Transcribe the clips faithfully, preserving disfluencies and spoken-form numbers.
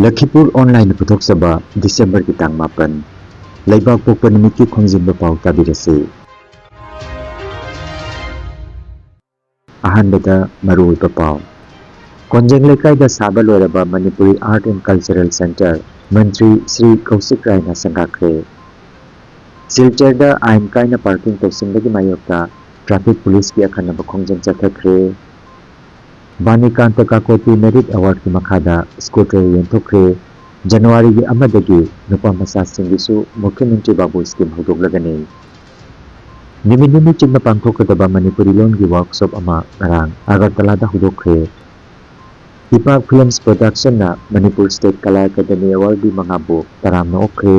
ꯂꯈꯤꯄꯨꯔ ꯑꯣꯟꯂꯥꯏꯟꯅ ꯄꯨꯊꯣꯛꯆꯕ ꯗꯤꯁꯦꯝꯕꯔꯒꯤ ꯇꯥꯡ ꯃꯥꯄꯟ, ꯂꯩꯕꯥꯛ ꯄꯣꯛꯄ ꯅꯨꯃꯤꯠꯀꯤ ꯈꯣꯡꯖꯤꯟꯕ ꯄꯥꯎ ꯇꯥꯕꯤꯔꯁꯤ꯫ ꯑꯍꯥꯟꯕꯗ ꯃꯔꯨꯑꯣꯏꯕ ꯄꯥꯎ꯫ ꯀꯣꯟꯖꯦꯡ ꯂꯩꯀꯥꯏꯗ ꯁꯥꯕ ꯂꯣꯏꯔꯕ Manipuri Art and Cultural Centre ꯃꯟꯇ꯭ꯔꯤ ꯁ꯭ꯔꯤ ꯀꯧꯁꯤꯛ ꯔꯥꯏꯅ ꯁꯪꯒꯥꯈ꯭ꯔꯦ꯫ ꯁꯤꯜꯆꯔꯗ ꯑꯥꯏꯟ ꯀꯥꯏꯅ ꯄꯥꯔꯀꯤꯡ ꯇꯧꯁꯤꯟꯕꯒꯤ ꯃꯥꯌꯣꯛꯇ ꯇ꯭ꯔꯥꯐꯤꯛ ꯄꯨꯂꯤꯁꯀꯤ ꯑꯈꯟꯅꯕ ꯈꯣꯡꯖꯪ ꯆꯠꯊꯈ꯭ꯔꯦ꯫ ꯕꯥꯅꯤꯀꯥꯟꯇ ꯀꯥꯀꯣꯇꯤ ꯃꯦꯔꯤꯠ ꯑꯦꯋꯥꯔꯗꯀꯤ ꯃꯈꯥꯗ ꯁ꯭ꯀꯨꯇꯔ ꯌꯦꯟꯊꯣꯛꯈ꯭ꯔꯦ꯫ ꯖꯅꯋꯥꯔꯤꯒꯤ ꯑꯃꯗꯒꯤ ꯅꯨꯄꯥ ꯃꯆꯥꯁꯤꯡꯒꯤꯁꯨ ꯃꯨꯈ꯭ꯌ ꯃꯟꯇ꯭ꯔꯤ ꯕꯥꯕꯨ ꯁ꯭ꯀꯤꯝ ꯍꯧꯗꯣꯛꯂꯒꯅꯤ꯫ ꯅꯨꯃꯤꯠ ꯅꯤꯅꯤ ꯆꯨꯞꯅ ꯄꯥꯡꯊꯣꯛꯀꯗꯕ ꯃꯅꯤꯄꯨꯔꯤ ꯂꯣꯟꯒꯤ ꯋꯥꯔꯛꯁꯣꯞ ꯑꯃ ꯉꯔꯥꯡ ꯑꯒꯔꯇꯂꯥꯗ ꯍꯧꯗꯣꯛꯈ꯭ꯔꯦ꯫ ꯏꯄꯥꯛ ꯐꯤꯂꯝꯁ ꯄ꯭ꯔꯣꯗꯛꯁꯟꯅ ꯃꯅꯤꯄꯨꯔ ꯁ꯭ꯇꯦꯠ ꯀꯂꯥ ꯑꯦꯀꯥꯗꯦꯃꯤ ꯑꯦꯋꯥꯔꯗ ꯃꯉꯥꯕꯨ ꯇꯔꯥꯝꯅ ꯑꯣꯛꯈ꯭ꯔꯦ꯫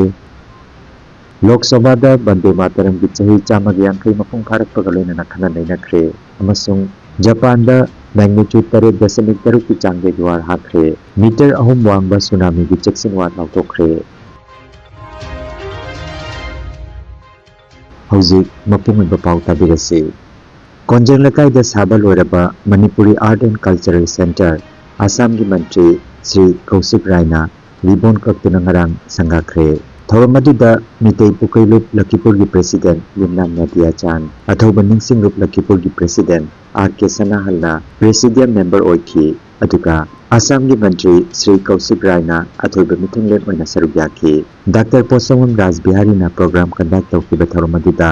ꯂꯣꯛ ꯁꯚꯥꯗ ꯕꯟꯗꯦ ꯃꯥꯇꯔꯝꯒꯤ ꯆꯍꯤ ꯆꯥꯝꯃꯒ ꯌꯥꯡꯈꯩ ꯃꯄꯨꯡ ꯐꯥꯔꯛꯄꯒ ꯂꯣꯏꯅꯅ ꯈꯟꯅ ꯅꯩꯅꯈ꯭ꯔꯦ ꯑꯃꯁꯨꯡ ꯖꯄꯥꯟꯗ magnitude ꯇꯔꯦꯠ ꯗꯁꯃꯤꯛ ꯇꯔꯨꯛꯀꯤ ꯆꯥꯡꯗ ꯖꯨꯋꯥꯔ ꯍꯥꯈ꯭ꯔꯦ꯫ ꯃꯤꯇꯔ ꯑꯍꯨꯝ ꯋꯥꯡꯕ ꯁꯨꯅꯥꯃꯤꯒꯤ ꯆꯦꯛꯁꯤꯟ ꯋꯥꯠ ꯂꯥꯎꯊꯣꯛꯈ꯭ꯔꯦ꯫ ꯍꯧꯖꯤꯛ ꯃꯄꯨꯡ ꯑꯣꯏꯕ ꯄꯥꯎ ꯇꯥꯕꯤꯔꯁꯤ꯫ ꯀꯣꯟꯖꯦꯡ ꯂꯩꯀꯥꯏꯗ ꯁꯥꯕ ꯂꯣꯏꯔꯕ Manipuri Art and Cultural Centre ꯑꯁꯥꯝꯒꯤ ꯃꯟꯇ꯭ꯔꯤ ꯁ꯭ꯔꯤ ꯀꯧꯁꯤꯛ ꯔꯥꯏꯅ ꯔꯤꯕꯣꯟ ꯀꯛꯇꯨꯅ ꯉꯔꯥꯡ ꯁꯪꯒꯥꯈ꯭ꯔꯦ꯫ ꯊꯧꯔꯝ ꯑꯗꯨꯗ ꯃꯤꯇꯩ ꯄꯨꯀꯩ ꯂꯨꯞ ꯂꯈꯤꯄꯨꯔꯒꯤ ꯄ꯭ꯔꯦꯁꯤꯗꯦꯟ ꯌꯨꯝꯅꯥꯝ ꯅꯥꯗꯤꯌꯥ ꯆꯥꯟ, ꯑꯊꯧꯕ ꯅꯤꯡꯁꯤꯡꯂꯨꯞ ꯂꯈꯤꯄꯨꯔꯒꯤ ꯄ꯭ꯔꯦꯁꯤꯗꯦꯟ ꯑꯥꯔ ꯀꯦ ꯁꯅꯥꯍꯜꯅ ꯄ꯭ꯔꯦꯁꯤꯗꯤꯌꯝ ꯃꯦꯝꯕꯔ ꯑꯣꯏꯈꯤ꯫ ꯑꯗꯨꯒ ꯑꯁꯥꯝꯒꯤ ꯃꯟꯇ꯭ꯔꯤ ꯁ꯭ꯔꯤ ꯀꯧꯁꯤꯛ ꯔꯥꯏꯅ ꯑꯊꯣꯏꯕ ꯃꯤꯊꯨꯡꯂꯦꯟ ꯑꯣꯏꯅ ꯁꯔꯨꯛ ꯌꯥꯈꯤ꯫ ꯗꯥꯛꯇꯔ ꯄꯣꯠꯁꯪꯕꯝ ꯔꯥꯖ ꯕꯤꯍꯥꯔꯤꯅ ꯄ꯭ꯔꯣꯒ꯭ꯔꯥꯝ ꯀꯟꯗꯛ ꯇꯧꯈꯤꯕ ꯊꯧꯔꯝ ꯑꯗꯨꯗ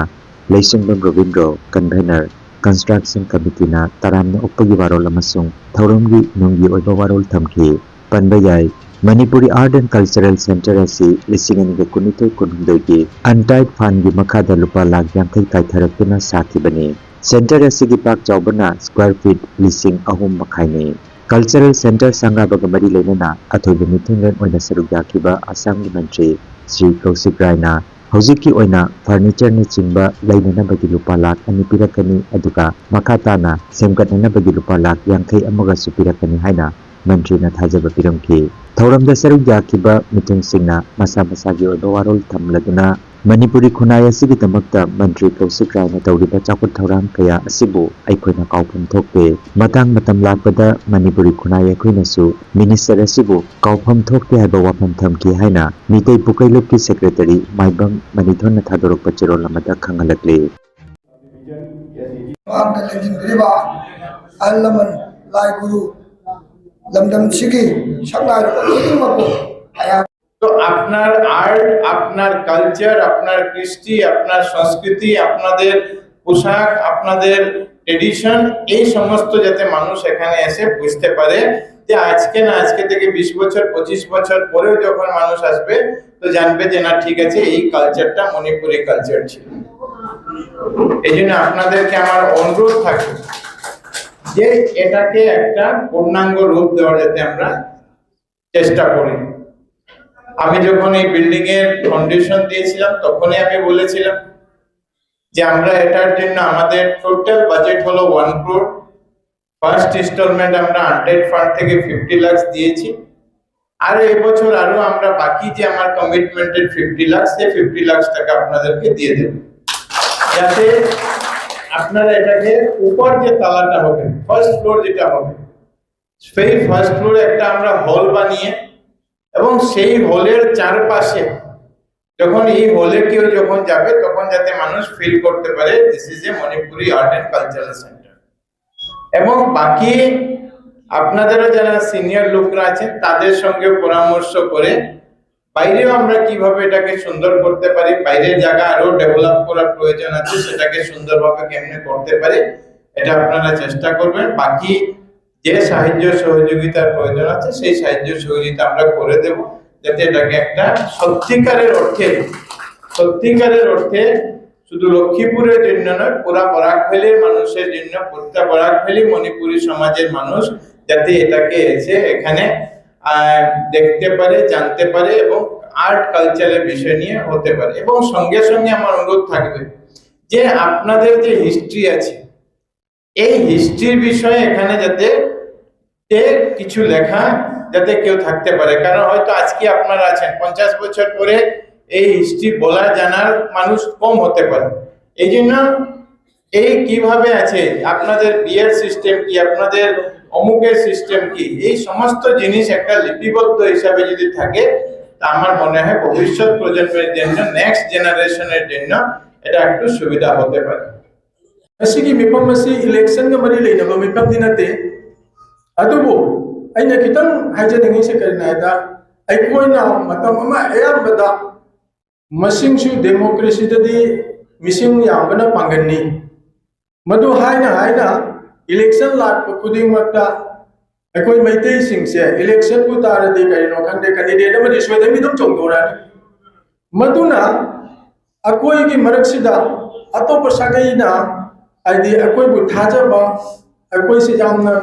ꯂꯩꯁꯤꯡꯕꯝ ꯔꯣꯕꯤꯟꯗ꯭ꯔꯣ, ꯀꯟꯚꯦꯅꯔ, ꯀꯟꯁꯇ꯭ꯔꯛꯁꯟ ꯀꯃꯤꯇꯤꯅ ꯇꯔꯥꯝꯅ ꯑꯣꯛꯄꯒꯤ ꯋꯥꯔꯣꯜ ꯑꯃꯁꯨꯡ ꯊꯧꯔꯝꯒꯤ ꯅꯨꯡꯒꯤ ꯑꯣꯏꯕ ꯋꯥꯔꯣꯜ ꯊꯝꯈꯤ꯫ ꯄꯟꯕ ꯌꯥꯏ, Manipuri Art and Cultural Centre ꯑꯁꯤ ꯂꯤꯁꯤꯡ ꯑꯅꯤꯒ ꯀꯨꯟꯅꯤꯊꯣꯏ ꯀꯨꯟꯍꯨꯝꯗꯣꯏꯒꯤ UNTIDE fundꯀꯤ ꯃꯈꯥꯗ ꯂꯨꯄꯥ ꯂꯥꯈ ꯌꯥꯡꯈꯩ ꯀꯥꯏꯊꯔꯛꯇꯨꯅ ꯁꯥꯈꯤꯕꯅꯤ꯫ Centre ꯑꯁꯤꯒꯤ ꯄꯥꯛ ꯆꯥꯎꯕꯅ square feet ꯂꯤꯁꯤꯡ ꯑꯍꯨꯝ ꯃꯈꯥꯏꯅꯤ꯫ Cultural Centre ꯁꯪꯒꯥꯕꯒ ꯃꯔꯤ ꯂꯩꯅꯅ ꯑꯊꯣꯏꯕ ꯃꯤꯊꯨꯡꯂꯦꯟ ꯑꯣꯏꯅ ꯁꯔꯨꯛ ꯌꯥꯈꯤꯕ ꯑꯁꯥꯝꯒꯤ ꯃꯟꯇ꯭ꯔꯤ ꯁ꯭ꯔꯤ ꯀꯧꯁꯤꯛ ꯔꯥꯏꯅ ꯍꯧꯖꯤꯛꯀꯤ ꯑꯣꯏꯅ furnitureꯅꯆꯤꯡꯕ ꯂꯩꯅꯅꯕꯒꯤ ꯂꯨꯄꯥ ꯂꯥꯈ ꯑꯅꯤ ꯄꯤꯔꯛꯀꯅꯤ, ꯑꯗꯨꯒ ꯃꯈꯥ ꯇꯥꯅ ꯁꯦꯝꯒꯠꯅꯅꯕꯒꯤ ꯂꯨꯄꯥ ꯂꯥꯈ ꯌꯥꯡꯈꯩ ꯑꯃꯒꯁꯨ ꯄꯤꯔꯛꯀꯅꯤ ꯍꯥꯏꯅ ꯃꯟꯇ꯭ꯔꯤꯅ ꯊꯥꯖꯕ ꯄꯤꯔꯝꯈꯤ꯫ ꯊꯧꯔꯝꯗ ꯁꯔꯨꯛ ꯌꯥꯈꯤꯕ ꯃꯤꯊꯨꯡꯁꯤꯡꯅ ꯃꯁꯥ ꯃꯁꯥꯒꯤ ꯑꯣꯏꯕ ꯋꯥꯔꯣꯜ ꯊꯝꯂꯗꯨꯅ ꯃꯅꯤꯄꯨꯔꯤ ꯈꯨꯟꯅꯥꯏ ꯑꯁꯤꯒꯤꯗꯃꯛꯇ ꯃꯟꯇ꯭ꯔꯤ ꯀꯧꯁꯤꯛ ꯔꯥꯏꯅ ꯇꯧꯔꯤꯕ ꯆꯥꯎꯈꯠ ꯊꯧꯔꯥꯡ ꯀꯌꯥ ꯑꯁꯤꯕꯨ ꯑꯩꯈꯣꯏꯅ ꯀꯥꯎꯐꯝ ꯊꯣꯛꯇꯦ꯫ ꯃꯇꯥꯡ ꯃꯇꯝ ꯂꯥꯛꯄꯗ ꯃꯅꯤꯄꯨꯔꯤ ꯈꯨꯟꯅꯥꯏ ꯑꯩꯈꯣꯏꯅꯁꯨ ꯃꯤꯅꯤꯁꯇꯔ ꯑꯁꯤꯕꯨ ꯀꯥꯎꯐꯝ ꯊꯣꯛꯇꯦ ꯍꯥꯏꯕ ꯋꯥꯐꯝ ꯊꯝꯈꯤ ꯍꯥꯏꯅ ꯃꯤꯇꯩ ꯄꯨꯀꯩꯂꯨꯞꯀꯤ ꯁꯦꯀ꯭ꯔꯦꯇꯔꯤ ꯃꯥꯏꯕꯝ ꯃꯅꯤꯊꯣꯟꯅ ꯊꯥꯗꯣꯔꯛꯄ ꯆꯦꯔꯣꯜ ꯑꯃꯗ ꯈꯪꯍꯜꯂꯛꯂꯤ꯫ ꯃꯃꯥꯡꯗ ꯂꯦꯡꯁꯤꯟꯕꯤꯔꯤꯕ ꯑꯍꯜ ꯂꯃꯟ, ꯂꯥꯏ ꯒꯨꯔꯨ, ꯂꯝꯗꯝꯁꯤꯒꯤ ꯁꯛꯅꯥꯏꯔꯕ ꯈꯨꯗꯤꯡꯃꯛꯄꯨ ꯑꯩꯍꯥꯛ তো আপনার আর্ট, আপনার কালচার, আপনার কৃষ্টি, আপনার সংস্কৃতি, আপনাদের পোশাক, আপনাদের ট্রেডিশন, এই সমস্ত যাতে মানুষ এখানে এসে বুঝতে পারে যে আজকে না, আজকে থেকে বিশ বছর, পঁচিশ বছর পরেও যখন মানুষ আসবে, তো জানবে যে না, ঠিক আছে, এই কালচারটা মণিপুরি কালচার ছিল। এই জন্য আপনাদেরকে আমার অনুরোধ থাকবে যে এটাকে একটা পূর্ণাঙ্গ রূপ দেওয়ার যাতে আমরা চেষ্টা করি। আমি যখন এই বিল্ডিং এর ফাউন্ডেশন দিয়েছিলাম, তখনই আমি বলেছিলাম যে আমরা এটার জন্য, আমাদের টোটাল বাজেট হলো ওয়ান ক্রোর। ফার্স্ট ইনস্টলমেন্ট আমরা আনটাইড ফান্ড থেকে ফিফটি লাখ দিয়েছি, আর এবছর আরো আমরা বাকি যে আমার কমিটমেন্টের ফিফটি লাখ, সেই ফিফটি লাখ টাকা আপনাদেরকে দিয়ে দেব, যাতে আপনারা এটাকে উপর যে তালাটা হবে, ফার্স্ট ফ্লোর যেটা হবে, সেই ফার্স্ট ফ্লোরে একটা আমরা হল বানিয়ে, এবং সেই হলের চারপাশে যখন এই হলে কেউ যখন যাবে, তখন যাতে মানুষ ফিল করতে পারে this is a Manipuri art and cultural center। এবং বাকি আপনাদেরও যারা সিনিয়র লোকরা আছেন, তাদের সঙ্গে পরামর্শ করে বাইরেও আমরা কিভাবে এটাকে সুন্দর করতে পারি, বাইরের জায়গা আরো ডেভেলপ করার প্রয়োজন আছে, সেটাকে সুন্দরভাবে কেমনে করতে পারি, এটা আপনারা চেষ্টা করবেন। বাকি যে সাহায্য সহযোগিতার প্রয়োজন আছে, সেই সাহায্য সহযোগিতা আমরা করে দেব, যাতে এটাকে একটা সত্যিকারের অর্থে, সত্যিকারের অর্থে শুধু লক্ষ্মীপুরের জন্য নয়, পুরা বরাক ভ্যালির মানুষের জন্য, পুরা বরাক ভ্যালি মণিপুরী সমাজের মানুষ যাতে এটাকে এসে এখানে আহ, দেখতে পারে, জানতে পারে এবং আর্ট কালচারের বিষয় নিয়ে হতে পারে। এবং সঙ্গে সঙ্গে আমার অনুরোধ থাকবে যে আপনাদের যে হিস্ট্রি আছে, এই হিস্ট্রির বিষয়ে এখানে যাতে যে কিছু লেখা যাতে কেউ থাকতে পারে, কারণ হয়তো আজকে আপনারা আছেন, পঞ্চাশ বছর পরে এই হিস্ট্রি বলা জানার মানুষ কম হতে পারে। এই জন্য এই কিভাবে আছে, আপনাদের বিয়ের সিস্টেম কি, আপনাদের অমুকের সিস্টেম কি, এই সমস্ত জিনিস একটা লিপিবদ্ধ হিসাবে যদি থাকে, তা আমার মনে হয় ভবিষ্যৎ প্রজন্মের জন্য, নেক্সট জেনারেশনের জন্য এটা একটু সুবিধা হতে পারে। ꯑꯁꯤꯒꯤ ꯃꯤꯐꯝ ꯑꯁꯤ ꯏꯂꯦꯛꯁꯟꯒ ꯃꯔꯤ ꯂꯩꯅꯕ ꯃꯤꯐꯝꯗꯤ ꯅꯠꯇꯦ꯫ ꯑꯗꯨꯕꯨ ꯑꯩꯅ ꯈꯤꯇꯪ ꯍꯥꯏꯖꯅꯤꯡꯉꯤꯁꯦ ꯀꯔꯤꯅꯣ ꯍꯥꯏꯗ, ꯑꯩꯈꯣꯏꯅ ꯃꯇꯝ ꯑꯃ ꯑꯌꯥꯝꯕꯗ ꯃꯁꯤꯡꯁꯨ ꯗꯦꯃꯣꯀ꯭ꯔꯦꯁꯤꯗꯗꯤ ꯃꯤꯁꯤꯡ ꯌꯥꯝꯕꯅ ꯄꯥꯡꯒꯜꯅꯤ꯫ ꯃꯗꯨ ꯍꯥꯏꯅ ꯍꯥꯏꯅ ꯏꯂꯦꯛꯁꯟ ꯂꯥꯛꯄ ꯈꯨꯗꯤꯡꯃꯛꯇ ꯑꯩꯈꯣꯏ ꯃꯩꯇꯩꯁꯤꯡꯁꯦ ꯏꯂꯦꯛꯁꯟꯕꯨ ꯇꯥꯔꯗꯤ ꯀꯔꯤꯅꯣ ꯈꯪꯗꯦ, ꯀꯦꯟꯗꯤꯗꯦꯠ ꯑꯃꯗꯤ ꯁꯣꯏꯗꯅ ꯑꯗꯨꯝ ꯆꯣꯡꯊꯣꯔꯛꯑꯅꯤ꯫ ꯃꯗꯨꯅ ꯑꯩꯈꯣꯏꯒꯤ ꯃꯔꯛꯁꯤꯗ ꯑꯇꯣꯞꯄ ꯁꯥꯒꯩꯅ, ꯍꯥꯏꯗꯤ ꯑꯩꯈꯣꯏꯕꯨ ꯊꯥꯖꯕ, ꯑꯩꯈꯣꯏꯁꯤ ꯌꯥꯝꯅ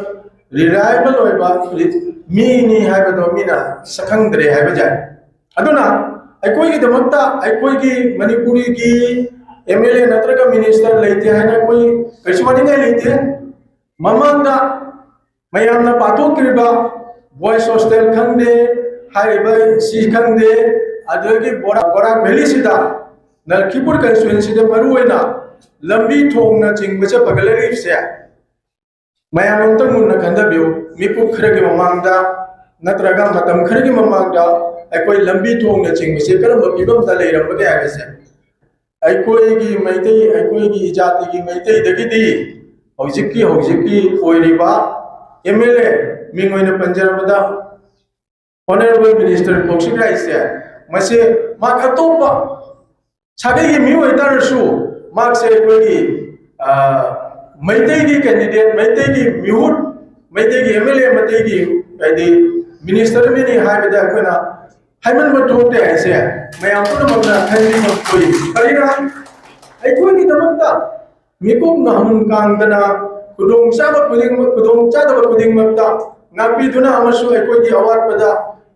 ꯔꯤꯂꯥꯏꯕꯜ ꯑꯣꯏꯕ ꯃꯤꯅꯤ ꯍꯥꯏꯕꯗꯣ ꯃꯤꯅ ꯁꯛꯈꯪꯗ꯭ꯔꯦ ꯍꯥꯏꯕ ꯌꯥꯏ꯫ ꯑꯗꯨꯅ ꯑꯩꯈꯣꯏꯒꯤꯗꯃꯛꯇ ꯑꯩꯈꯣꯏꯒꯤ ꯃꯅꯤꯄꯨꯔꯤꯒꯤ ꯑꯦꯝ ꯑꯦꯜ ꯑꯦ ꯅꯠꯇ꯭ꯔꯒ ꯃꯤꯅꯤꯁꯇꯔ ꯂꯩꯇꯦ ꯍꯥꯏꯅ ꯑꯩꯈꯣꯏ ꯀꯩꯁꯨ ꯋꯥꯅꯤꯡꯉꯥꯏ ꯂꯩꯇꯦ꯫ ꯃꯃꯥꯡꯗ ꯃꯌꯥꯝꯅ ꯄꯥꯊꯣꯛꯈ꯭ꯔꯤꯕ ꯕꯣꯏꯁ ꯍꯣꯁꯇꯦꯜ ꯈꯪꯗꯦ, ꯍꯥꯏꯔꯤꯕ ꯁꯤ ꯈꯪꯗꯦ, ꯑꯗꯨꯗꯒꯤ ꯕꯣꯔꯥ ꯕꯣꯔꯥꯛ ꯚꯦꯂꯤꯁꯤꯗ, ꯂꯈꯤꯄꯨꯔ ꯀꯟꯁꯇꯤꯇ꯭ꯋꯦꯟꯁꯤꯗ ꯃꯔꯨꯑꯣꯏꯅ ꯂꯝꯕꯤ ꯊꯣꯡꯅ ꯆꯤꯡꯕꯁꯦ ꯐꯒꯠꯂꯛꯂꯤꯕꯁꯦ ꯃꯌꯥꯝ ꯑꯝꯇ ꯃꯨꯟꯅ ꯈꯟꯊꯕꯤꯌꯨ꯫ ꯃꯤꯀꯨꯞ ꯈꯔꯒꯤ ꯃꯃꯥꯡꯗ ꯅꯠꯇ꯭ꯔꯒ ꯃꯇꯝ ꯈꯔꯒꯤ ꯃꯃꯥꯡꯗ ꯑꯩꯈꯣꯏ ꯂꯝꯕꯤ ꯊꯣꯡꯅ ꯆꯤꯡꯕꯁꯦ ꯀꯔꯝꯕ ꯐꯤꯕꯝꯗ ꯂꯩꯔꯝꯕꯒꯦ ꯍꯥꯏꯕꯁꯦ ꯑꯩꯈꯣꯏꯒꯤ ꯃꯩꯇꯩ, ꯑꯩꯈꯣꯏꯒꯤ ꯏꯖꯥꯇꯤꯒꯤ ꯃꯩꯇꯩꯗꯒꯤꯗꯤ ꯍꯧꯖꯤꯛꯀꯤ ꯍꯧꯖꯤꯛꯀꯤ ꯑꯣꯏꯔꯤꯕ ꯑꯦꯝ ꯑꯦꯜ ꯑꯦ, ꯃꯤꯡ ꯑꯣꯏꯅ ꯄꯟꯖꯔꯕꯗ ꯑꯣꯅꯔꯦꯕꯜ ꯃꯤꯅꯤꯁꯇꯔ ꯀꯧꯁꯤꯛ ꯔꯥꯏꯁꯦ, ꯃꯁꯦ ꯃꯍꯥꯛ ꯑꯇꯣꯞꯄ ꯁꯥꯒꯩꯒꯤ ꯃꯤ ꯑꯣꯏꯇꯥꯔꯁꯨ ꯃꯍꯥꯛꯁꯦ ꯑꯩꯈꯣꯏꯒꯤ ꯃꯩꯇꯩꯒꯤ ꯀꯦꯟꯗꯤꯗꯦꯠ, ꯃꯩꯇꯩꯒꯤ ꯃꯤꯍꯨꯠ, ꯃꯩꯇꯩꯒꯤ ꯑꯦꯝ ꯑꯦꯜ ꯑꯦ, ꯃꯩꯇꯩꯒꯤ ꯍꯥꯏꯗꯤ ꯃꯤꯅꯤꯁꯇꯔ ꯑꯃꯅꯤ ꯍꯥꯏꯕꯗ ꯑꯩꯈꯣꯏꯅ ꯍꯥꯏꯃꯟꯕ ꯊꯣꯛꯇꯦ ꯍꯥꯏꯁꯦ ꯃꯌꯥꯝ ꯄꯨꯝꯅꯃꯛꯅ ꯈꯟꯕꯤꯕ ꯊꯣꯛꯏ꯫ ꯀꯔꯤꯅ ꯑꯩꯈꯣꯏꯒꯤꯗꯃꯛꯇ ꯃꯤꯀꯨꯞ ꯉꯥꯍꯨꯝ ꯀꯥꯡꯗꯅ ꯈꯨꯗꯣꯡꯆꯥꯕ ꯈꯨꯗꯤꯡꯃꯛ, ꯈꯨꯗꯣꯡꯆꯥꯗꯕ ꯈꯨꯗꯤꯡꯃꯛꯇ ꯉꯥꯛꯄꯤꯗꯨꯅ ꯑꯃꯁꯨꯡ ꯑꯩꯈꯣꯏꯒꯤ ꯑꯋꯥꯠꯄꯗ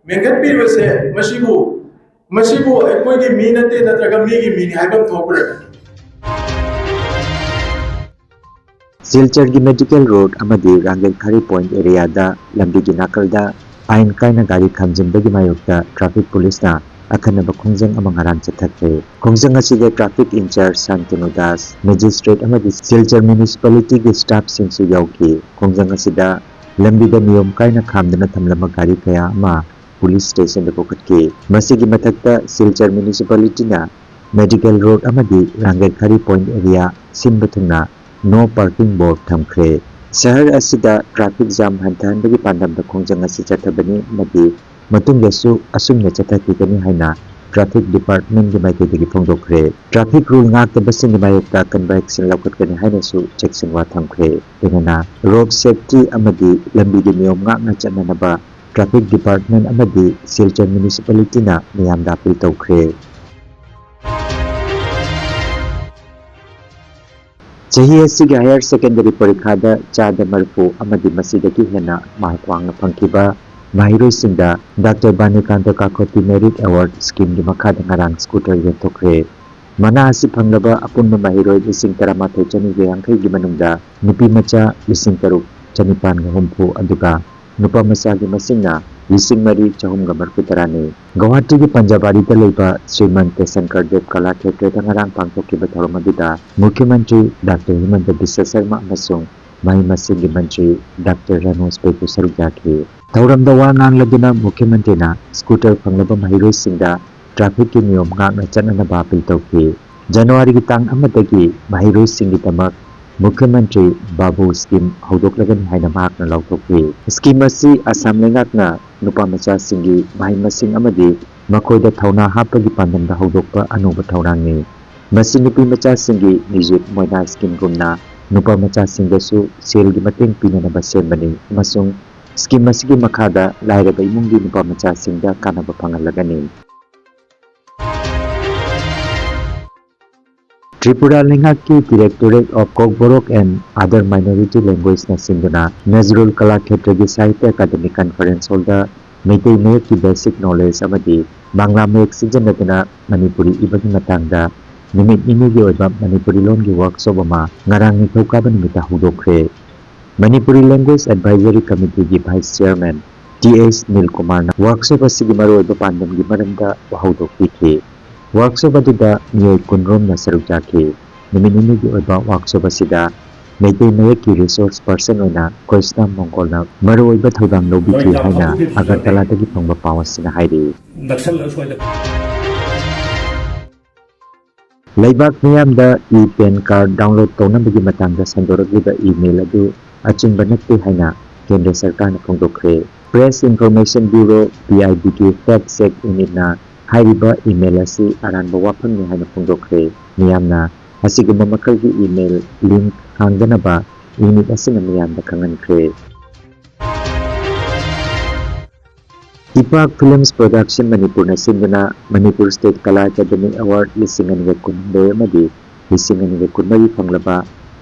ꯃꯦꯟꯈꯠꯄꯤꯕꯁꯦ ꯃꯁꯤꯕꯨ, ꯃꯁꯤꯕꯨ ꯑꯩꯈꯣꯏꯒꯤ ꯃꯤ ꯅꯠꯇꯦ ꯅꯠꯇ꯭ꯔꯒ ꯃꯤꯒꯤ ꯃꯤꯅꯤ ꯍꯥꯏꯕ ꯑꯃ ꯊꯣꯛꯄ꯭ꯔꯥ? ꯁꯤꯜꯆꯔꯒꯤ ꯃꯦꯗꯤꯀꯦꯜ ꯔꯣꯗ ꯑꯃꯗꯤ ꯔꯥꯡꯒꯩ ꯈꯥꯔꯤ ꯄꯣꯏꯟꯠ ꯑꯦꯔꯤꯌꯥꯗ ꯂꯝꯕꯤꯒꯤ ꯅꯥꯀꯜꯗ ꯑꯥꯏꯟ ꯀꯥꯏꯅ ꯒꯥꯔꯤ ꯈꯥꯝꯖꯤꯟꯕꯒꯤ ꯃꯥꯌꯣꯛꯇ ꯇ꯭ꯔꯥꯐꯤꯛ ꯄꯨꯂꯤꯁꯅ ꯑꯈꯟꯅꯕ ꯈꯣꯡꯖꯪ ꯑꯃ ꯉꯔꯥꯡ ꯆꯠꯊꯈ꯭ꯔꯦ꯫ ꯈꯣꯡꯖꯪ ꯑꯁꯤꯗ traffic in-charge ꯁꯥꯟꯇꯅꯨ ꯗꯥꯁ, magistrate ꯑꯃꯗꯤ ꯁꯤꯜꯆꯔ municipalityꯒꯤ staffꯁꯤꯡꯁꯨ ꯌꯥꯎꯈꯤ꯫ ꯈꯣꯡꯖꯪ ꯑꯁꯤꯗ ꯂꯝꯕꯤꯗ ꯅꯤꯌꯣꯝ ꯀꯥꯏꯅ ꯈꯥꯝꯗꯨꯅ ꯊꯝꯂꯝꯕ ꯒꯥꯔꯤ ꯀꯌꯥ ꯑꯃ police stationꯗ ꯄꯨꯈꯠꯈꯤ꯫ ꯃꯁꯤꯒꯤ ꯃꯊꯛꯇ ꯁꯤꯜꯆꯔ municipalityꯅ medical road ꯑꯃꯗꯤ ꯔꯥꯡꯒꯩꯈꯥꯔꯤ point area ꯁꯤꯟꯕ ꯊꯨꯡꯅ no parking board ꯊꯝꯈ꯭ꯔꯦ꯫ ꯁꯍꯔ ꯑꯁꯤꯗ traffic jam ꯍꯟꯊꯍꯟꯕꯒꯤ ꯄꯥꯟꯗꯝꯗ ꯈꯣꯡꯖꯪ ꯑꯁꯤ ꯆꯠꯊꯕꯅꯤ ꯑꯃꯗꯤ ꯃꯇꯨꯡꯗꯁꯨ ꯑꯁꯨꯝꯅ ꯆꯠꯊꯈꯤꯒꯅꯤ ꯍꯥꯏꯅ traffic departmentꯀꯤ ꯃꯥꯏꯀꯩꯗꯒꯤ ꯐꯣꯡꯗꯣꯛꯈ꯭ꯔꯦ꯫ Traffic rule ꯉꯥꯛꯇꯕꯁꯤꯡꯒꯤ ꯃꯥꯌꯣꯛꯇ ꯑꯀꯟꯕ action ꯂꯧꯈꯠꯀꯅꯤ ꯍꯥꯏꯅꯁꯨ ꯆꯦꯛꯁꯤꯟꯋꯥ ꯊꯝꯈ꯭ꯔꯦ꯫ ꯂꯣꯏꯅꯅ road safety ꯑꯃꯗꯤ ꯂꯝꯕꯤꯒꯤ ꯅꯤꯌꯣꯝ ꯉꯥꯛꯅ ꯆꯠꯅꯅꯕ traffic department ꯑꯃꯗꯤ ꯁꯤꯜꯆꯔ municipalityꯅ ꯃꯤꯌꯥꯝꯗ appeal ꯇꯧꯈ꯭ꯔꯦ꯫ ꯆꯍꯤ ꯑꯁꯤꯒꯤ higher secondary ꯄꯔꯤꯈꯥꯗ ꯆꯥꯗ ꯃꯔꯤꯐꯨ ꯑꯃꯗꯤ ꯃꯁꯤꯗꯒꯤ ꯍꯦꯟꯅ mark ꯋꯥꯡꯅ ꯐꯪꯈꯤꯕ ꯃꯍꯩꯔꯣꯏꯁꯤꯡꯗ Doctor ꯕꯥꯅꯤꯀꯥꯟꯇ ꯀꯥꯀꯣꯇꯤ Merit Award Schemeꯒꯤ ꯃꯈꯥꯗ ꯉꯔꯥꯡ scooter ꯌꯦꯟꯊꯣꯛꯈ꯭ꯔꯦ꯫ ꯃꯅꯥ ꯑꯁꯤ ꯐꯪꯂꯕ ꯑꯄꯨꯟꯕ ꯃꯍꯩꯔꯣꯏ ꯂꯤꯁꯤꯡ ꯇꯔꯥꯃꯥꯊꯣꯏ ꯆꯅꯤꯒ ꯌꯥꯡꯈꯩꯒꯤ ꯃꯅꯨꯡꯗ ꯅꯨꯄꯤ ꯃꯆꯥ ꯂꯤꯁꯤꯡ ꯇꯔꯨꯛ ꯆꯅꯤꯄꯥꯟꯒ ꯍꯨꯝꯐꯨ ꯑꯗꯨꯒ ꯅꯨꯄꯥ ꯃꯆꯥꯒꯤ ꯃꯁꯤꯡꯅ ꯂꯤꯁꯤꯡ ꯃꯔꯤ ꯆꯍꯨꯝꯒ ꯃꯔꯤꯐꯨ ꯇꯔꯥꯅꯤ꯫ ꯒꯧꯍꯥꯇꯤꯒꯤ ꯄꯟꯖꯥꯕꯥꯔꯤꯗ ꯂꯩꯕ ꯁ꯭ꯔꯤꯃꯟꯇ ꯁꯪꯀꯔ ꯗꯦꯕ ꯀꯂꯥ ꯈꯦꯇ꯭ꯔꯗ ꯉꯔꯥꯡ ꯄꯥꯡꯊꯣꯛꯈꯤꯕ ꯊꯧꯔꯝ ꯑꯗꯨꯗ ꯃꯨꯈ꯭ꯌ ꯃꯟꯇ꯭ꯔꯤ ꯗꯥꯛꯇꯔ ꯍꯤꯃꯟꯇ ꯕꯤꯁ꯭ꯋ ꯁꯔꯃ ꯑꯃꯁꯨꯡ ꯃꯍꯩ ꯃꯁꯤꯡꯒꯤ ꯃꯟꯇ꯭ꯔꯤ ꯗꯥꯛꯇꯔ ꯔꯥꯅꯣꯖ ꯄꯦꯒꯨ ꯁꯔꯨꯛ ꯌꯥꯈꯤ꯫ ꯊꯧꯔꯝꯗ ꯋꯥ ꯉꯥꯡꯂꯗꯨꯅ ꯃꯨꯈ꯭ꯌ ꯃꯟꯇ꯭ꯔꯤꯅ scooter ꯐꯪꯂꯕ ꯃꯍꯩꯔꯣꯏꯁꯤꯡꯗ trafficꯀꯤ ꯅꯤꯌꯣꯝ ꯉꯥꯛꯅ ꯆꯠꯅꯅꯕ appeal ꯇꯧꯈꯤ꯫ ꯖꯅꯋꯥꯔꯤꯒꯤ ꯇꯥꯡ ꯑꯃꯗꯒꯤ ꯃꯍꯩꯔꯣꯏꯁꯤꯡꯒꯤꯗꯃꯛ ꯃꯨꯈ꯭ꯌ ꯃꯟꯇ꯭ꯔꯤ ꯕꯥꯕꯨ scheme ꯍꯧꯗꯣꯛꯂꯒꯅꯤ ꯍꯥꯏꯅ ꯃꯍꯥꯛꯅ ꯂꯥꯎꯊꯣꯛꯈꯤ꯫ Scheme ꯑꯁꯤ ꯑꯁꯥꯝ ꯂꯩꯉꯥꯛꯅ ꯅꯨꯄꯥ ꯃꯆꯥꯁꯤꯡꯒꯤ ꯃꯍꯩ ꯃꯁꯤꯡ ꯑꯃꯗꯤ ꯃꯈꯣꯏꯗ ꯊꯧꯅꯥ ꯍꯥꯞꯄꯒꯤ ꯄꯥꯟꯗꯝꯗ ꯍꯧꯗꯣꯛꯄ ꯑꯅꯧꯕ ꯊꯧꯔꯥꯡꯅꯤ꯫ ꯃꯁꯤ ꯅꯨꯄꯤ ꯃꯆꯥꯁꯤꯡꯒꯤ ꯃ꯭ꯌꯨꯖꯤꯛ ꯃꯣꯏꯅꯥ schemeꯒꯨꯝꯅ ꯅꯨꯄꯥ ꯃꯆꯥꯁꯤꯡꯗꯁꯨ ꯁꯦꯜꯒꯤ ꯃꯇꯦꯡ ꯄꯤꯅꯅꯕ ꯁꯦꯝꯕꯅꯤ ꯑꯃꯁꯨꯡ scheme ꯑꯁꯤꯒꯤ ꯃꯈꯥꯗ ꯂꯥꯏꯔꯕ ꯏꯃꯨꯡꯒꯤ ꯅꯨꯄꯥ ꯃꯆꯥꯁꯤꯡꯗ ꯀꯥꯟꯅꯕ ꯐꯪꯍꯜꯂꯒꯅꯤ꯫ ꯇ꯭ꯔꯤꯄꯨꯔꯥ ꯂꯩꯉꯥꯛꯀꯤ Directorate of Kokborok and Other Minority Languageꯅ ꯁꯤꯟꯗꯨꯅ ꯅꯖꯔꯨꯜ ꯀꯂꯥ ꯈꯦꯇ꯭ꯔꯒꯤ ꯁꯥꯍꯤꯇ꯭ꯌ ꯑꯦꯀꯥꯗꯃꯤ conference hallꯗ ꯃꯩꯇꯩ ꯃꯌꯦꯛꯀꯤ basic knowledge ꯑꯃꯗꯤ ꯕꯪꯂꯥ ꯃꯌꯦꯛ ꯁꯤꯖꯤꯟꯅꯗꯨꯅ ꯃꯅꯤꯄꯨꯔꯤ ꯏꯕꯒꯤ ꯃꯇꯥꯡꯗ ꯅꯨꯃꯤꯠ ꯅꯤꯅꯤꯒꯤ ꯑꯣꯏꯕ ꯃꯅꯤꯄꯨꯔꯤ ꯂꯣꯟꯒꯤ workshop ꯑꯃ ꯉꯔꯥꯡ ꯅꯤꯡꯊꯧꯀꯥꯕ ꯅꯨꯃꯤꯠꯇ ꯍꯧꯗꯣꯛꯈ꯭ꯔꯦ꯫ ꯃꯅꯤꯄꯨꯔꯤ Language Advisory Committeeꯒꯤ Vice Chairman ꯇꯤ ꯑꯦꯁ ꯅꯤꯜꯀꯨꯃꯥꯔꯅ ꯋꯥꯔꯛꯁꯣꯞ ꯑꯁꯤꯒꯤ ꯃꯔꯨꯑꯣꯏꯕ ꯄꯥꯟꯗꯝꯒꯤ ꯃꯔꯝꯗ ꯋꯥꯍꯧꯗꯣꯛ ꯄꯤꯈꯤ꯫ ꯋꯥꯔꯛꯁꯣꯞ ꯑꯗꯨꯗ ꯃꯤꯑꯣꯏ ꯀꯨꯟꯔꯣꯝꯅ ꯁꯔꯨꯛ ꯌꯥꯈꯤ꯫ ꯅꯨꯃꯤꯠ ꯅꯤꯅꯤꯒꯤ ꯑꯣꯏꯕ ꯋꯥꯔꯛꯁꯣꯞ ꯑꯁꯤꯗ ꯃꯩꯇꯩ ꯃꯌꯦꯛꯀꯤ ꯔꯤꯁꯣꯔꯁ ꯄꯔꯁꯟ ꯑꯣꯏꯅ ꯀ꯭ꯔꯤꯁꯅ ꯃꯣꯡꯒꯣꯜꯅ ꯃꯔꯨꯑꯣꯏꯕ ꯊꯧꯗꯥꯡ ꯂꯧꯕꯤꯈꯤ ꯍꯥꯏꯅ ꯑꯒꯔꯇꯂꯥꯗꯒꯤ ꯐꯪꯕ ꯄꯥꯎ ꯑꯁꯤꯅ ꯍꯥꯏꯔꯤ꯫ ꯂꯩꯕꯥꯛ ꯃꯤꯌꯥꯝꯗ ꯏ ꯄꯦꯟ ꯀꯥꯔꯗ ꯗꯥꯎꯟꯂꯣꯗ ꯇꯧꯅꯕꯒꯤ ꯃꯇꯥꯡꯗ ꯁꯟꯗꯣꯔꯛꯂꯤꯕ ꯏꯃꯦꯜ ꯑꯗꯨ ꯑꯆꯨꯝꯕ ꯅꯠꯇꯦ ꯍꯥꯏꯅ ꯀꯦꯟꯗ꯭ꯔ ꯁꯔꯀꯥꯔꯅ ꯐꯣꯡꯗꯣꯛꯈ꯭ꯔꯦ꯫ Press information bureau, P I ꯕꯤꯒꯤ ꯐꯦꯛ ꯆꯦꯛ ꯌꯨꯅꯤꯠꯅ ꯍꯥꯏꯔꯤꯕ ꯏꯃꯦꯜ ꯑꯁꯤ ꯑꯔꯥꯟꯕ ꯋꯥꯐꯝꯅꯤ ꯍꯥꯏꯅ ꯐꯣꯡꯗꯣꯛꯈ꯭ꯔꯦ꯫ ꯃꯤꯌꯥꯝꯅ ꯑꯁꯤꯒꯨꯝꯕ ꯃꯈꯜꯒꯤ ꯏꯃꯦꯜ ꯂꯤꯡꯛ ꯍꯥꯡꯗꯅꯕ ꯌꯨꯅꯤꯠ ꯑꯁꯤꯅ ꯃꯤꯌꯥꯝꯗ ꯈꯪꯍꯟꯈ꯭ꯔꯦ꯫ ꯏꯄꯥꯛ ꯐꯤꯂꯝꯁ ꯄ꯭ꯔꯣꯗꯛꯁꯟ ꯃꯅꯤꯄꯨꯔꯅ ꯁꯤꯟꯗꯨꯅ ꯃꯅꯤꯄꯨꯔ ꯁ꯭ꯇꯦꯠ ꯀꯂꯥ ꯑꯦꯀꯥꯗꯃꯤ ꯑꯦꯋꯥꯔꯗ ꯂꯤꯁꯤꯡ ꯑꯅꯤꯒ ꯀꯨꯟꯍꯨꯝꯗꯣꯏ ꯑꯃꯗꯤ ꯂꯤꯁꯤꯡ ꯑꯅꯤꯒ ꯀꯨꯟꯃꯔꯤ ꯐꯪꯂꯕ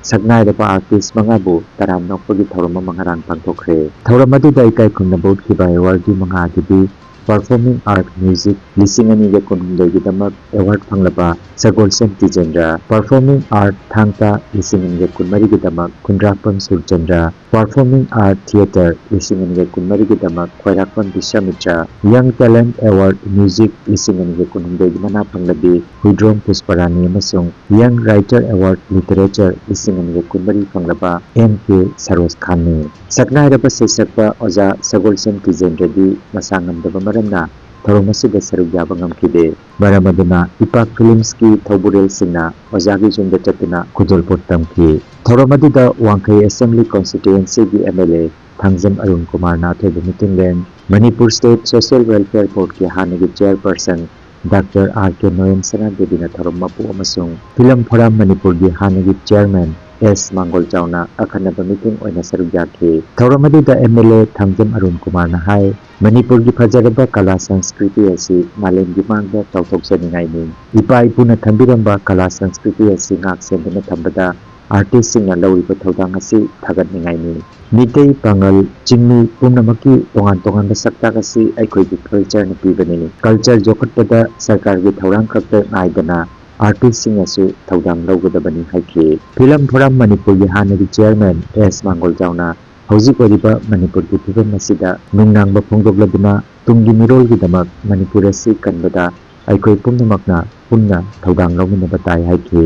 ꯁꯛꯅꯥꯏꯔꯕ ꯑꯥꯔꯇꯤꯁ ꯃꯉꯥꯕꯨ ꯇꯔꯥꯝꯅ ꯑꯣꯛꯄꯒꯤ ꯊꯧꯔꯝ ꯑꯃ ꯉꯔꯥꯡ ꯄꯥꯡꯊꯣꯛꯈ꯭ꯔꯦ꯫ ꯊꯧꯔꯝ ꯑꯗꯨꯗ ꯏꯀꯥꯏ ꯈꯨꯝꯅꯕ ꯎꯠꯈꯤꯕ ꯑꯦꯋꯥꯔꯗꯀꯤ ꯃꯉꯥ ꯑꯗꯨꯗꯤ ꯄꯔꯐꯣꯔꯃꯤꯡ ꯑꯥꯔꯠ ꯃ꯭ꯌꯨꯖꯤꯛ ꯂꯤꯁꯤꯡ ꯑꯅꯤꯒ ꯀꯨꯟꯍꯨꯝꯗꯣꯏꯒꯤꯗꯃꯛ ꯑꯦꯋꯥꯔꯗ ꯐꯪꯂꯕ ꯁꯒꯣꯜꯁꯦꯝ ꯇꯤꯖꯦꯟꯗ꯭ꯔ, ꯄꯔꯐꯣꯔꯃꯤꯡ ꯑꯥꯔꯠ ꯊꯥꯡ ꯇꯥ ꯂꯤꯁꯤꯡ ꯑꯅꯤꯒ ꯀꯨꯟꯃꯔꯤꯒꯤꯗꯃꯛ ꯈꯨꯟꯗ꯭ꯔꯥꯛꯄꯝ ꯁꯨꯔꯆꯟꯗ꯭ꯔ, ꯄꯔꯐꯣꯔꯃꯤꯡ ꯑꯥꯔꯠ ꯊꯤꯌꯦꯇꯔ ꯂꯤꯁꯤꯡ ꯑꯅꯤꯒ ꯀꯨꯟꯃꯔꯤꯒꯤꯗꯃꯛ ꯈ꯭ꯋꯥꯏꯔꯥꯛꯄꯝ ꯕꯤꯁ꯭ꯋꯥꯃꯤꯇ꯭ꯔ, ꯌꯪ ꯇꯦꯂꯦꯟꯠ ꯑꯦꯋꯥꯔꯗ ꯃ꯭ꯌꯨꯖꯤꯛ ꯂꯤꯁꯤꯡ ꯑꯅꯤꯒ ꯀꯨꯟꯍꯨꯝꯗꯣꯏꯒꯤ ꯃꯅꯥ ꯐꯪꯂꯕꯤ ꯍꯨꯏꯗ꯭ꯔꯣꯝ ꯄꯨꯁꯄꯔꯥꯅꯤ ꯑꯃꯁꯨꯡ ꯌꯪ ꯔꯥꯏꯇꯔ ꯑꯦꯋꯥꯔꯗ ꯂꯤꯇꯔꯦꯆꯔ ꯂꯤꯁꯤꯡ ꯑꯅꯤꯒ ꯀꯨꯟꯃꯔꯤ ꯐꯪꯂꯕ ꯑꯦꯝ ꯀꯦ ꯁꯔꯣꯖ ꯈꯥꯟꯅꯤ꯫ ꯁꯛꯅꯥꯏꯔꯕ ꯁꯩꯁꯛꯄ ꯑꯣꯖꯥ ꯁꯒꯣꯜꯁꯦꯝ ꯇꯤꯖꯦꯟꯗ꯭ꯔꯗꯤ ꯃꯁꯥ ꯉꯝꯗꯕ ꯃꯔꯝꯅ ꯊꯧꯔꯝ ꯑꯁꯤꯗ ꯁꯔꯨꯛ ꯌꯥꯕ ꯉꯝꯈꯤꯗꯦ꯫ ꯃꯔꯝ ꯑꯗꯨꯅ ꯏꯄꯥꯛ ꯐꯤꯂꯝꯁꯀꯤ ꯊꯧꯕꯨꯔꯦꯜꯁꯤꯡꯅ ꯑꯣꯖꯥꯒꯤ ꯌꯨꯝꯗ ꯆꯠꯇꯨꯅ ꯈꯨꯗꯣꯜꯄꯣꯠ ꯇꯝꯈꯤ꯫ ꯊꯧꯔꯝ ꯑꯗꯨꯗ ꯋꯥꯡꯈꯩ ꯑꯦꯁꯦꯝꯕ꯭ꯂꯤ ꯀꯣꯟꯁꯇꯤꯇ꯭ꯋꯦꯟꯁꯤꯒꯤ M L A Thangjam Arun ꯀꯨꯃꯥꯔꯅ ꯑꯊꯣꯏꯕ ꯃꯤꯊꯨꯡꯂꯦꯟ, ꯃꯅꯤꯄꯨꯔ ꯁ꯭ꯇꯦꯠ ꯁꯣꯁꯤꯌꯦꯜ ꯋꯦꯜꯐꯤꯌꯔ ꯕꯣꯔꯗꯀꯤ ꯍꯥꯟꯅꯒꯤ ꯆꯦꯌꯔꯄꯔꯁꯟ ꯗꯥꯛꯇꯔ ꯑꯥꯔ ꯀꯦ ꯅꯣꯌꯟ ꯁꯅꯥꯗꯦꯕꯤꯅ ꯊꯧꯔꯝ ꯃꯄꯨ ꯑꯃꯁꯨꯡ ꯐꯤꯂꯝ ꯐꯣꯔꯝ ꯃꯅꯤꯄꯨꯔꯒꯤ ꯍꯥꯟꯅꯒꯤ ꯆꯦꯌꯔꯃꯦꯟ ꯑꯦꯁ ꯃꯥꯡꯒꯣꯜꯖꯥꯎꯅ ꯑꯈꯟꯅꯕ ꯃꯤꯊꯨꯡ ꯑꯣꯏꯅ ꯁꯔꯨꯛ ꯌꯥꯈꯤ꯫ ꯊꯧꯔꯝ ꯑꯗꯨꯗ M L A Thangjam Arun ꯀꯨꯃꯥꯔꯅ ꯍꯥꯏ, ꯃꯅꯤꯄꯨꯔꯒꯤ ꯐꯖꯔꯕ ꯀꯂꯥ ꯁꯪꯁꯀ꯭ꯔꯤꯇꯤ ꯑꯁꯤ ꯃꯥꯂꯦꯝꯒꯤ ꯃꯥꯡꯗ ꯆꯥꯎꯊꯣꯛꯆꯅꯤꯡꯉꯥꯏꯅꯤ꯫ ꯏꯄꯥ ꯏꯄꯨꯅ ꯊꯝꯕꯤꯔꯝꯕ ꯀꯂꯥ ꯁꯪꯁꯀ꯭ꯔꯤꯇꯤ ꯑꯁꯤ ꯉꯥꯛ ꯁꯦꯟꯗꯨꯅ ꯊꯝꯕꯗ ꯑꯥꯔꯇꯤꯁꯁꯤꯡꯅ ꯂꯧꯔꯤꯕ ꯊꯧꯗꯥꯡ ꯑꯁꯤ ꯊꯥꯒꯠꯅꯤꯡꯉꯥꯏꯅꯤ꯫ ꯃꯤꯇꯩ, ꯄꯥꯉꯜ, ꯆꯤꯡꯃꯤ ꯄꯨꯝꯅꯃꯛꯀꯤ ꯇꯣꯉꯥꯟ ꯇꯣꯉꯥꯟꯕ ꯁꯛꯇꯥꯛ ꯑꯁꯤ ꯑꯩꯈꯣꯏꯒꯤ ꯀꯜꯆꯔꯅ ꯄꯤꯕꯅꯤ꯫ ꯀꯜꯆꯔ ꯌꯣꯛꯈꯠꯄꯗ ꯁꯔꯀꯥꯔꯒꯤ ꯊꯧꯔꯥꯡ ꯈꯛꯇ ꯉꯥꯏꯗꯅ ꯑꯥꯔꯇꯤꯁꯁꯤꯡꯅꯁꯨ ꯊꯧꯗꯥꯡ ꯂꯧꯒꯗꯕꯅꯤ ꯍꯥꯏꯈꯤ꯫ ꯐꯤꯂꯝ ꯐꯣꯔꯝ ꯃꯅꯤꯄꯨꯔꯒꯤ ꯍꯥꯟꯅꯒꯤ ꯆꯦꯌꯔꯃꯦꯟ ꯑꯦꯁ ꯃꯥꯡꯒꯣꯜꯖꯥꯎꯅ ꯍꯧꯖꯤꯛ ꯑꯣꯏꯔꯤꯕ ꯃꯅꯤꯄꯨꯔꯒꯤ ꯐꯤꯕꯝ ꯑꯁꯤꯗ ꯅꯨꯡꯅꯥꯡꯕ ꯐꯣꯡꯗꯣꯛꯂꯗꯨꯅ ꯇꯨꯡꯒꯤ ꯃꯤꯔꯣꯜꯒꯤꯗꯃꯛ ꯃꯅꯤꯄꯨꯔ ꯑꯁꯤ ꯀꯟꯕꯗ ꯑꯩꯈꯣꯏ ꯄꯨꯝꯅꯃꯛꯅ ꯄꯨꯟꯅ ꯊꯧꯗꯥꯡ ꯂꯧꯃꯤꯟꯅꯕ ꯇꯥꯏ ꯍꯥꯏꯈꯤ꯫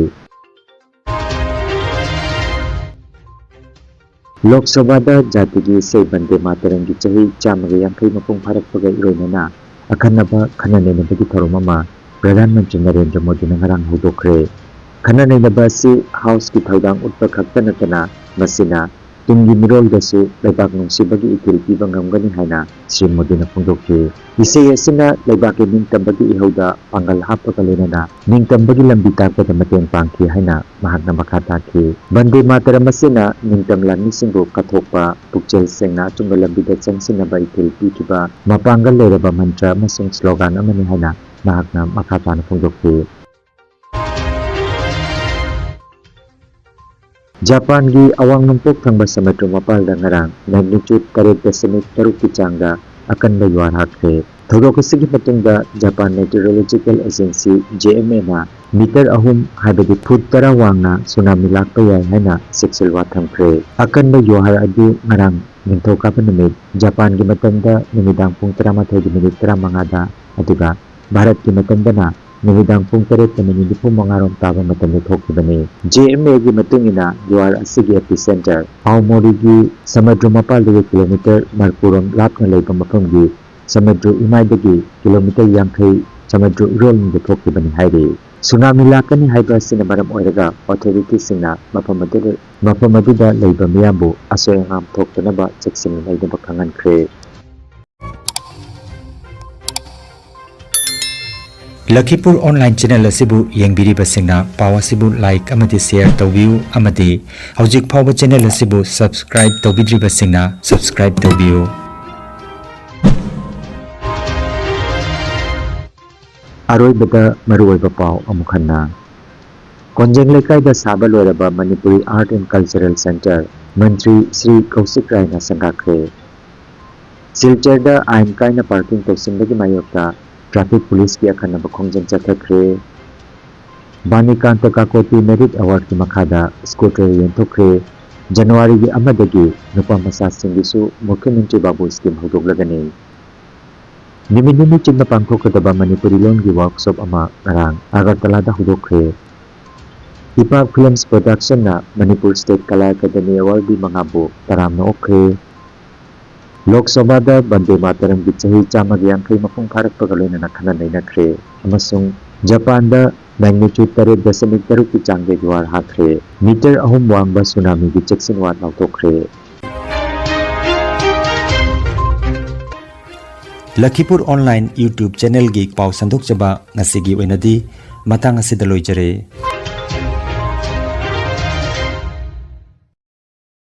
ꯂꯣꯛ ꯁꯚꯥꯗ ꯖꯥꯇꯤꯒꯤ ꯏꯁꯩ ꯕꯟꯗꯦ ꯃꯥꯇꯔꯝꯒꯤ ꯆꯍꯤ ꯆꯥꯝꯃꯒ ꯌꯥꯡꯈꯩ ꯃꯄꯨꯡ ꯐꯥꯔꯛꯄꯒ ꯏꯔꯣꯏꯅꯅ ꯑꯈꯟꯅꯕ ꯈꯟꯅ ꯅꯩꯅꯕꯒꯤ ꯊꯧꯔꯝ ꯑꯃ ꯄ꯭ꯔꯙꯥꯟ ꯃꯟꯇ꯭ꯔꯤ ꯅꯔꯦꯟꯗ꯭ꯔ ꯃꯣꯗꯤꯅ ꯉꯔꯥꯡ ꯍꯧꯗꯣꯛꯈ꯭ꯔꯦ꯫ ꯈꯟꯅ ꯅꯩꯅꯕ ꯑꯁꯤ ꯍꯥꯎꯁꯀꯤ ꯊꯧꯗꯥꯡ ꯎꯠꯄ ꯈꯛꯇ ꯅꯠꯇꯅ ꯃꯁꯤꯅ ꯇꯨꯡꯒꯤ ꯃꯤꯔꯣꯜꯗꯁꯨ ꯂꯩꯕꯥꯛ ꯅꯨꯡꯁꯤꯕꯒꯤ ꯏꯊꯤꯜ ꯄꯤꯕ ꯉꯝꯒꯅꯤ ꯍꯥꯏꯅ ꯁ꯭ꯔꯤ ꯃꯣꯗꯤꯅ ꯐꯣꯡꯗꯣꯛꯈꯤ꯫ ꯏꯁꯩ ꯑꯁꯤꯅ ꯂꯩꯕꯥꯛꯀꯤ ꯅꯤꯡꯇꯝꯕꯒꯤ ꯏꯍꯧꯗ ꯄꯥꯡꯒꯜ ꯍꯥꯞꯄꯒ ꯂꯣꯏꯅꯅ ꯅꯤꯡꯇꯝꯕꯒꯤ ꯂꯝꯕꯤ ꯇꯥꯛꯄꯗ ꯃꯇꯦꯡ ꯄꯥꯡꯈꯤ ꯍꯥꯏꯅ ꯃꯍꯥꯛꯅ ꯃꯈꯥ ꯇꯥꯈꯤ꯫ ꯕꯟꯗꯦ ꯃꯥꯇꯔꯝ ꯑꯁꯤꯅ ꯅꯤꯡꯇꯝ ꯂꯥꯟꯃꯤꯁꯤꯡꯕꯨ ꯀꯠꯊꯣꯛꯄ, ꯄꯨꯛꯆꯦꯜ ꯁꯦꯡꯅ ꯑꯆꯨꯝꯕ ꯂꯝꯕꯤꯗ ꯆꯪꯁꯤꯟꯅꯕ ꯏꯊꯤꯜ ꯄꯤꯈꯤꯕ ꯃꯄꯥꯡꯒꯜ ꯂꯩꯔꯕ ꯃꯟꯇ꯭ꯔ ꯑꯃꯁꯨꯡ ꯁ꯭ꯂꯣꯒꯥꯟ ꯑꯃꯅꯤ ꯍꯥꯏꯅ ꯃꯍꯥꯛꯅ ꯃꯈꯥ ꯇꯥꯅ ꯐꯣꯡꯗꯣꯛꯈꯤ꯫ ꯖꯄꯥꯟꯒꯤ ꯑꯋꯥꯡ ꯅꯣꯡꯄꯣꯛ ꯊꯪꯕ ꯁꯃꯨꯗ꯭ꯔ ꯃꯄꯥꯜꯗ ꯉꯔꯥꯡ magnitude ꯇꯔꯦꯠ ꯗꯁꯃꯤꯛ ꯇꯔꯨꯛꯀꯤ ꯆꯥꯡꯗ ꯑꯀꯟꯕ ꯌꯨꯍꯥꯔ ꯍꯥꯈ꯭ꯔꯦ꯫ ꯊꯧꯗꯣꯛ ꯑꯁꯤꯒꯤ ꯃꯇꯨꯡꯗ Japan Meteorological Agency, J M A ꯅ ꯃꯤꯇꯔ ꯑꯍꯨꯝ, ꯍꯥꯏꯕꯗꯤ ꯐꯨꯠ ꯇꯔꯥ ꯋꯥꯡꯅ ꯁꯨꯅꯥꯃꯤ ꯂꯥꯛꯄ ꯌꯥꯏ ꯍꯥꯏꯅ ꯆꯦꯛꯁꯤꯜꯋꯥ ꯊꯝꯈ꯭ꯔꯦ꯫ ꯑꯀꯟꯕ ꯌꯨꯍꯥꯔ ꯑꯗꯨ ꯉꯔꯥꯡ ꯅꯤꯡꯊꯧꯀꯥꯕ ꯅꯨꯃꯤꯠ ꯖꯄꯥꯟꯒꯤ ꯃꯇꯝꯗ ꯅꯨꯃꯤꯗꯥꯡ ꯄꯨꯡ ꯇꯔꯥꯃꯥꯊꯣꯏꯒꯤ ꯃꯤꯅꯤꯠ ꯇꯔꯥꯃꯉꯥꯗ, ꯑꯗꯨꯒ ꯚꯥꯔꯠꯀꯤ ꯃꯇꯝꯗꯅ ꯅꯨꯃꯤꯗꯥꯡ ꯄꯨꯡ ꯇꯔꯦꯠꯇ ꯃꯤꯅꯤꯠ ꯅꯤꯐꯨ ꯃꯉꯥꯔꯣꯝ ꯇꯥꯕ ꯃꯇꯝꯗ ꯊꯣꯛꯈꯤꯕꯅꯤ꯫ J M A ꯒꯤ ꯃꯇꯨꯡ ꯏꯟꯅ ꯌꯨꯍꯥꯔ ꯑꯁꯤꯒꯤ epicenter ꯑꯥꯎꯃꯣꯔꯤꯒꯤ ꯁꯃꯨꯗ꯭ꯔ ꯃꯄꯥꯜꯗꯒꯤ ꯀꯤꯂꯣꯃꯤꯇꯔ ꯃꯔꯤꯐꯨꯔꯣꯝ ꯂꯥꯞꯅ ꯂꯩꯕ ꯃꯐꯝꯒꯤ ꯁꯃꯨꯗ꯭ꯔ ꯏꯃꯥꯏꯗꯒꯤ ꯀꯤꯂꯣꯃꯤꯇꯔ ꯌꯥꯡꯈꯩ ꯁꯃꯨꯗ꯭ꯔ ꯏꯔꯣꯜꯗ ꯊꯣꯛꯈꯤꯕꯅꯤ ꯍꯥꯏꯔꯤ꯫ ꯁꯨꯅꯥꯃꯤ ꯂꯥꯛꯀꯅꯤ ꯍꯥꯏꯕ ꯑꯁꯤꯅ ꯃꯔꯝ ꯑꯣꯏꯔꯒ authorityꯁꯤꯡꯅ ꯃꯐꯝ ꯑꯗꯨꯗ, ꯃꯐꯝ ꯑꯗꯨꯗ ꯂꯩꯕ ꯃꯤꯌꯥꯝꯕꯨ ꯑꯁꯣꯏ ꯑꯉꯥꯝ ꯊꯣꯛꯇꯅꯕ ꯆꯦꯛꯁꯤꯟ ꯂꯩꯅꯕ ꯈꯪꯍꯟꯈ꯭ꯔꯦ꯫ ꯂꯈꯤꯄꯨꯔ online channel ꯑꯁꯤꯕꯨ ꯌꯦꯡꯕꯤꯔꯤꯕꯁꯤꯡꯅ ꯄꯥꯎ ꯑꯁꯤꯕꯨ like ꯑꯃꯗꯤ share ꯇꯧꯕꯤꯌꯨ, ꯑꯃꯗꯤ ꯍꯧꯖꯤꯛ ꯐꯥꯎꯕ channel ꯑꯁꯤꯕꯨ subscribe ꯇꯧꯕꯤꯗ꯭ꯔꯤꯕꯁꯤꯡꯅ subscribe ꯇꯧꯕꯤꯌꯨ꯫ ꯑꯔꯣꯏꯕꯗ ꯃꯔꯨꯑꯣꯏꯕ ꯄꯥꯎ ꯑꯃꯨꯛ ꯍꯟꯅ꯫ ꯀꯣꯟꯖꯦꯡ ꯂꯩꯀꯥꯏꯗ ꯁꯥꯕ ꯂꯣꯏꯔꯕ Manipuri Art and Cultural Centre ꯃꯟꯇ꯭ꯔꯤ ꯁ꯭ꯔꯤ ꯀꯧꯁꯤꯛ ꯔꯥꯏꯅ ꯁꯪꯒꯥꯈ꯭ꯔꯦ꯫ ꯁꯤꯜꯆꯔꯗ ꯑꯥꯏꯟ ꯀꯥꯏꯅ parking ꯇꯧꯁꯤꯟꯕꯒꯤ ꯃꯥꯌꯣꯛꯇ traffic policeꯀꯤ ꯑꯈꯟꯅꯕ ꯈꯣꯡꯖꯪ ꯆꯠꯊꯈ꯭ꯔꯦ꯫ ꯕꯥꯅꯤꯀꯥꯟꯇ ꯀꯥꯀꯣꯇꯤ Merit Awardꯀꯤ ꯃꯈꯥꯗ scooter ꯌꯦꯟꯊꯣꯛꯈ꯭ꯔꯦ꯫ ꯖꯅꯋꯥꯔꯤꯒꯤ ꯑꯃꯗꯒꯤ ꯅꯨꯄꯥ ꯃꯆꯥꯁꯤꯡꯒꯤꯁꯨ ꯃꯨꯈ꯭ꯌ ꯃꯟꯇ꯭ꯔꯤ ꯕꯥꯕꯨ ꯁ꯭ꯀꯤꯝ ꯍꯧꯗꯣꯛꯂꯒꯅꯤ꯫ ꯅꯨꯃꯤꯠ ꯅꯤꯅꯤ ꯆꯨꯞꯅ ꯄꯥꯡꯊꯣꯛꯀꯗꯕ ꯃꯅꯤꯄꯨꯔꯤ ꯂꯣꯟꯒꯤ ꯋꯥꯔꯛꯁꯣꯞ ꯑꯃ ꯉꯔꯥꯡ ꯑꯒꯔꯇꯂꯥꯗ ꯍꯧꯗꯣꯛꯈ꯭ꯔꯦ꯫ ꯏꯄꯥꯛ ꯐꯤꯂꯝꯁ ꯄ꯭ꯔꯣꯗꯛꯁꯟꯅ ꯃꯅꯤꯄꯨꯔ ꯁ꯭ꯇꯦꯠ ꯀꯂꯥ ꯑꯦꯀꯥꯗꯦꯃꯤ ꯑꯦꯋꯥꯔꯗ ꯃꯉꯥꯕꯨ ꯇꯔꯥꯝꯅ ꯑꯣꯛꯈ꯭ꯔꯦ꯫ ꯂꯣꯛ ꯁꯚꯥꯗ ꯕꯟꯗꯦ ꯃꯥꯇꯔꯝꯒꯤ ꯆꯍꯤ ꯆꯥꯝꯃꯒ ꯌꯥꯡꯈꯩ ꯃꯄꯨꯡ ꯐꯥꯔꯛꯄꯒ ꯂꯣꯏꯅꯅ ꯈꯟꯅ ꯅꯩꯅꯈ꯭ꯔꯦ ꯑꯃꯁꯨꯡ ꯖꯄꯥꯟꯗ magnitude ꯇꯔꯦꯠ ꯗꯁꯃꯤꯛ ꯇꯔꯨꯛꯀꯤ ꯆꯥꯡꯒꯤ ꯖꯨꯋꯥꯔ ꯍꯥꯈ꯭ꯔꯦ꯫ ꯃꯤꯇꯔ ꯑꯍꯨꯝ ꯋꯥꯡꯕ ꯁꯨꯅꯥꯃꯤꯒꯤ ꯆꯦꯛꯁꯤꯟ ꯋꯥꯠ ꯂꯥꯎꯊꯣꯛꯈ꯭ꯔꯦ꯫ ꯂꯈꯤꯄꯨꯔ ꯑꯣꯟꯂꯥꯏꯟ YouTube ꯆꯦꯅꯦꯜꯒꯤ ꯄꯥꯎ ꯁꯟꯗꯣꯛꯆꯕ ꯉꯁꯤꯒꯤ ꯑꯣꯏꯅꯗꯤ ꯃꯇꯥꯡ ꯑꯁꯤꯗ ꯂꯣꯏꯖꯔꯦ꯫